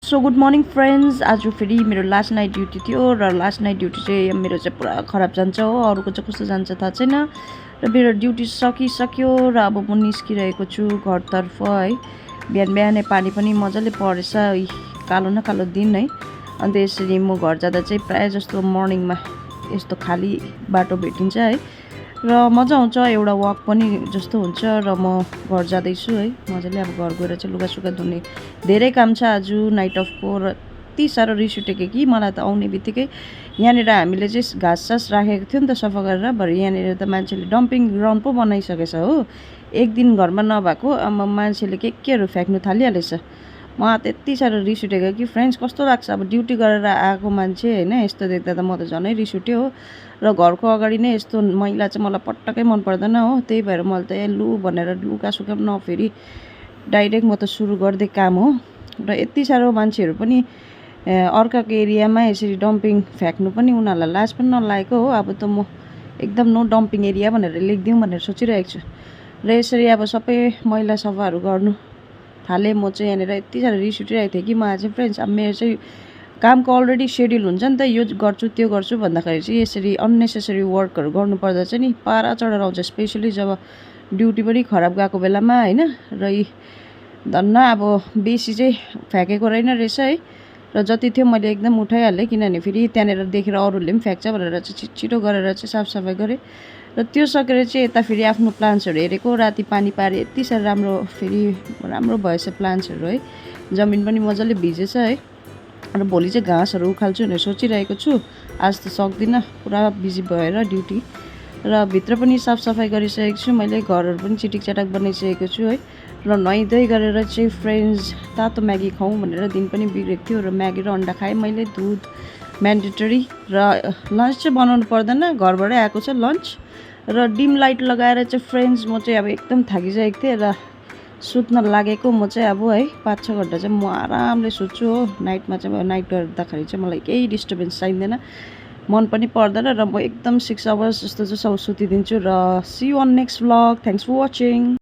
So good morning friends. आज फेरि मेरो लास्ट नाइट ड्युटी थियो र लास्ट नाइट ड्युटी चाहिँ मेरो चाहिँ पुरा खराब जान्छ हो। अरूको चाहिँ कस्तो जान्छ थाहा छैन। र मेरो ड्युटी सकिसक्यो र अब म निस्किरहेको छु घरतर्फ है। बिहान बिहानै पानी पनि मजाले परेछ, कालो न कालो दिन है। अन्त यसरी म घर जाँदा चाहिँ प्रायः जस्तो मर्निङमा यस्तो खाली बाटो भेटिन्छ है र मजा आउँछ, एउटा वक पनि जस्तो हुन्छ। र म घर जाँदैछु है मजाले। अब घर गएर चाहिँ लुगासुगा धुने धेरै काम छ आज नाइट अफको। र यति साह्रो रिस उठेको कि मलाई त आउने बित्तिकै। यहाँनिर हामीले चाहिँ घाँस राखेको थियो नि त सफा गरेर, भरे यहाँनिर त मान्छेले डम्पिङ ग्राउन्ड पो बनाइसकेछ हो। एक दिन घरमा नभएको अब मान्छेले केहरू फ्याँक्नु थालिहालेछ। मलाई त्यति साह्रो रिस उठेको कि फ्रेन्ड्स, कस्तो लाग्छ अब ड्युटी गरेर आएको मान्छे होइन, यस्तो देख्दा त म त झनै रिस उठ्यो हो। र घरको अगाडि नै यस्तो मैला चाहिँ मलाई पटक्कै मन पर्दैन हो। त्यही भएर मैले त लु भनेर लुगासुगा पनि नफेरि डाइरेक्ट म त सुरु गरिदिएँ काम हो। र यति साह्रो मान्छेहरू पनि अर्काको एरियामा यसरी डम्पिङ फ्याँक्नु पनि उनीहरूलाई लाज पनि नलागेको हो। अब त म एकदम नो डम्पिङ एरिया भनेर लेखिदिउँ भनेर सोचिरहेको छु। र यसरी अब सबै मैला सफाहरू गर्नु थालेँ म चाहिँ। यहाँनिर यति साह्रो रिस उठिरहेको थियो कि मलाई चाहिँ फ्रेन्ड्स। अब मेरो चाहिँ कामको अलरेडी सेड्युल हुन्छ नि त, यो गर्छु त्यो गर्छु भन्दाखेरि चाहिँ यसरी अन्नेसेसरी वर्कहरू गर्नुपर्दा चाहिँ नि पारा चढेर आउँछ, स्पेसली जब ड्युटी पनि खराब गएको बेलामा होइन। र धन्न अब बेसी चाहिँ फ्याँकेको रहेन रहेछ है। र जति थियो मैले एकदम उठाइहालेँ, किनभने फेरि त्यहाँनिर देखेर अरूले पनि फ्याँक्छ भनेर चाहिँ छिटो गरेर चाहिँ साफसफाइ गरेँ। र त्यो सकेर चाहिँ यता फेरि आफ्नो प्लान्ट्सहरू हेरेको, राति पानी पारेँ, यति साह्रो राम्रो फेरि राम्रो भएछ प्लान्ट्सहरू है। जमिन पनि मजाले भिजेछ है। र भोलि चाहिँ घाँसहरू उखाल्छु भनेर सोचिरहेको छु। आज त सक्दिनँ, पुरा बिजी भएर ड्युटी। र भित्र पनि साफसफाइ गरिसकेको छु मैले, घरहरू पनि चिटिक चाटाक बनाइसकेको छु है। र नुहाइधुवाइ गरेर चाहिँ फ्रेन्ड्स तातो म्यागी खाउँ भनेर दिन पनि बिग्रेको थियो। र म्यागी र अन्डा खाएँ मैले, दुध म्यान्डेटरी। र लन्च चाहिँ बनाउनु पर्दैन, घरबाटै आएको छ लन्च। र डिम लाइट लगाएर चाहिँ फ्रेन्ड्स म चाहिँ अब एकदम थाकिसकेको थिएँ र सुत्न लागेको म चाहिँ अब है 5-6 घन्टा चाहिँ म आरामले सुत्छु हो। नाइटमा चाहिँ नाइट गर्दाखेरि चाहिँ मलाई केही डिस्टर्बेन्स चाहिँदैन, मन पनि पर्दैन। र म एकदम 6 आवर्स जस्तो चाहिँ सुतिदिन्छु। र see you on next vlog. Thanks for watching.